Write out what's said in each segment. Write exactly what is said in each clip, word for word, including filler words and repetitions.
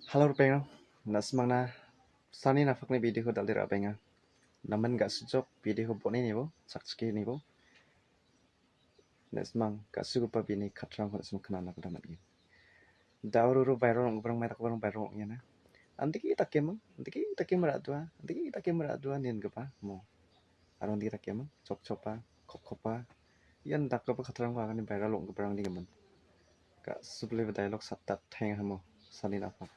Halo ripengrang, na·simangna sani napakni video-ko dal·e ra·baenga. Namen ga·sijok video-ko bon·e nibo, chakchike nibo. Na·simang ga·sugipa bini katrangko na·simang knana gita man·gen. Daururu viral ong·giparang, mai dakgiparang viral ong·enga. Andiki dakemang, andiki dakemang ra·dua, andiki dakemang ra·dua niengipa mo. Aro andiki dakemang, chopchopa, kopkopa, ian dakgipa katrangko agane viral ong·giparang nigimin. Ga·subli dialog satdat teng hamo, sani napak.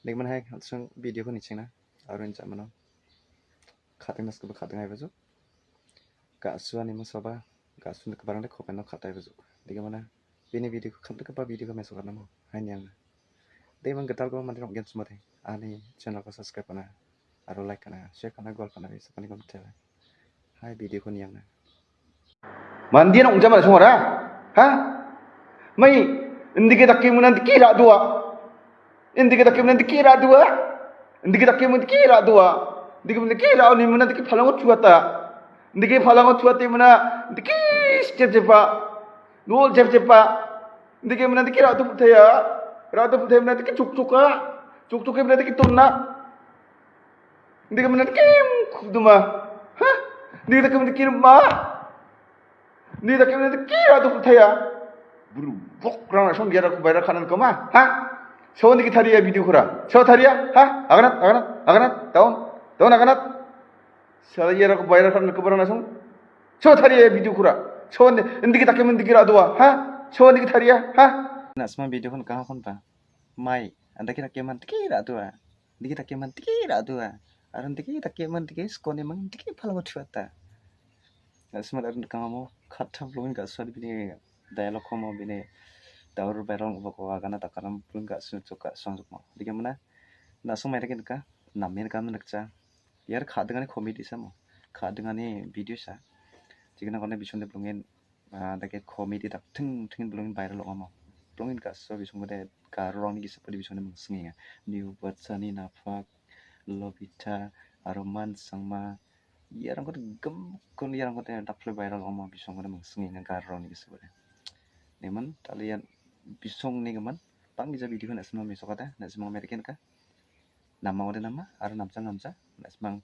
Nigimin hai, an·ching video-ko nichengna, aro inja mano. Ka·ding nasgipa ka·ding aibajo. Ga·suani mosaba, ga·suni giparangde comment-o ka·daibajo. Nigimin, bini video-ko, kal·chakgipa video-ko mesokanamo, hai niangna. Nigimin gitalgipa mande ong·gen chimode, ani channel-ko subscribe ka·na, aro like ka·na, share ka·na, gual ka·na, sakani gomtela. Hai video-ko niangna. Mandian ong·jama songara? Ha? Mai, indike dake muna dike ra·dua. Indike dake muna dike ra·dua. Indike dake muna dike ra·dua. Indike muna dike ra·oni muna dike palango chuata. Indike palango chuate muna dike step jepa. Dol jep jepa. Indike muna dike ra·do putaya. Ra·do putaya muna dike chukchuka. Chukchuke muna dike tonna. Indike muna dike kuduma. Ha? Indike dake muna dike ma. Indike dake muna dike ra·do putaya. Buru bokrang rasong dia aku bayar kanan koma. Ha? Sawan dike tharia video kura. Sawan tharia. Ha? Aganat, aganat, aganat. Daun. Daun aganat. Sala ia aku bayar kanan kebarang rasong. Sawan tharia video kura. Sawan indike dake muna dike ra·dua. Ha? Sawan dike tharia. Ha? Na·simang video-ko nikahakon ba. Mai, andake dake man dake ra·dua. Dake dake man dake ra·dua. Aro dake dake man dake skoni mang dake palango chuata. Na·simang aro nikangamo katta blongin ga·suade bini dialog-komo bini daur bairong ubako agana dakana blongin ga·su choka songjokmo. Dake mana, na·song mai dake nika, namen kam nikja. Iar ka·dingani comedy samo. Ka·dingani video sa. Jigna kone bisonde blongin ah, dake comedy dakting ting blongin viral ong·amo. Blongin ga·so bisongode garorangni gisapode bisongde mingsing·enga. New Batsani Napak, Lobita, aro Man Sangma, iarangkode gimikon iarangkode dakple viral ong·amo bisongode mingsing·enga garorangni gisapode. Neman talian bisongni gimin bang·gija video-ko na·simang mesokata, na·simang merkenka. Nama ode nama, aro namja namja, na·simang,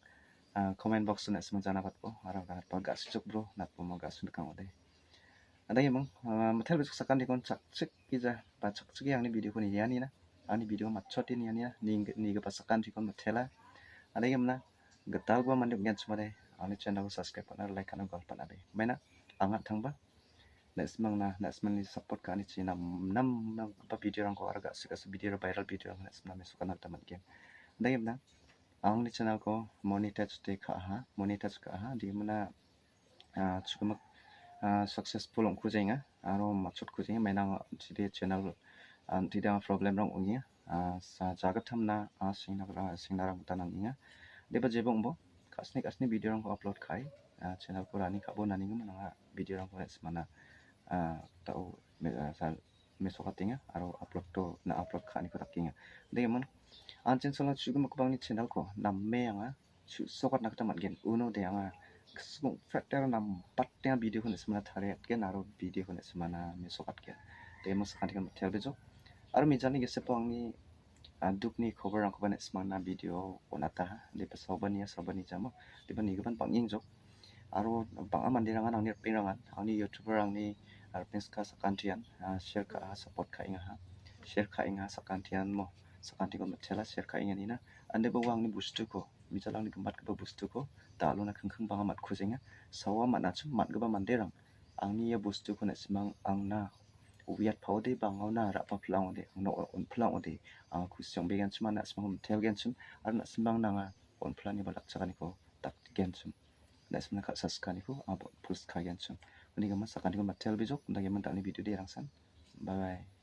ah, comment box-o na·simang jana batbo, aro aganatba ga·sijokbro, natboma ga·su nikang ode. Ada emang, ah, metel besok sakantikon chakchik gija, ba chakchik angni video-ko nianina, angni video matchote nianina, ning-, nigipa sakantikon metela. Ada emna, gitalgipa mande ong·genchimade, angni channel-ko subscribe ka·na, like ka·na, gual ka·na be. Maina, angat tangba, na·simangna, na·simangni support ka·anichi nam-, nam-, namgipa video-rangko aro ga·sik ga·sik video, viral video-rangko na·simangna mesokna gita man·gen. Dake mna, angni channel-ko monetize te ka·aha, monetize ka·aha, dake mna, ah, chugimin, ah, successful ong·kujaenga, aro matchotkujaenga, maina ong·a, chide channel, ah, chide anga problem-rang ong·enga, ah, sa-, jagittamna, ah, sengna-, ah, sengnarang gita nang·enga. Deba jeba ong·bo, ka·sni ka·sni video-rangko upload ka·e, ah, channel-ko running ka·bo nanigimin anga video-rangko na·simangna, ah, ta·o me-, ah, sal-, mesokatenga aro upload-o na upload ka·aniko dakenga. Dake mna, an·ching sala chugimin gipangni channel-ko name anga su-, sokatna gita man·gen. Uno de anga gisik ong·pete aro nambatenga video-ko na·simangna tariatgen aro video-ko na·simangna mesokatgen. Dake mna sakantikon metel bejok. Aro mijani gisepo angni ah, dukni koborrangkoba na·simangna video on·ataha. Deba saubania, saubani jamo. Deba nigimin bang·engjok. Aro bang·a manderangan angni ripengrangan, angni YouTuber-rangni, ah, ripengska sakantian, ah, share ka·a, support ka·engaha. Share ka·enga sakantian mo, sakantiko mitela share ka·enganina. Andeba ua angni bostuko, mijalangni gimbatgipa bostuko, da·alona kingking banga matkujenga. Sawa man·achim man·gipa manderang, angni ia bostuko na·simang angna uiatpaode, bangaona ra·bapilangode, angna on-, on·pilangode, anga kusi ong·begenchim, aro na·simangko mitelgenchim, aro na·simang nanga on·pilaniba dakchakaniko dakgenchim. Na·simangna ka·saskaniko anga bo-, post ka·genchim. Uni gimin sakaniko mitelbejok, dagimin dal·ni video de rangsan. Bye bye.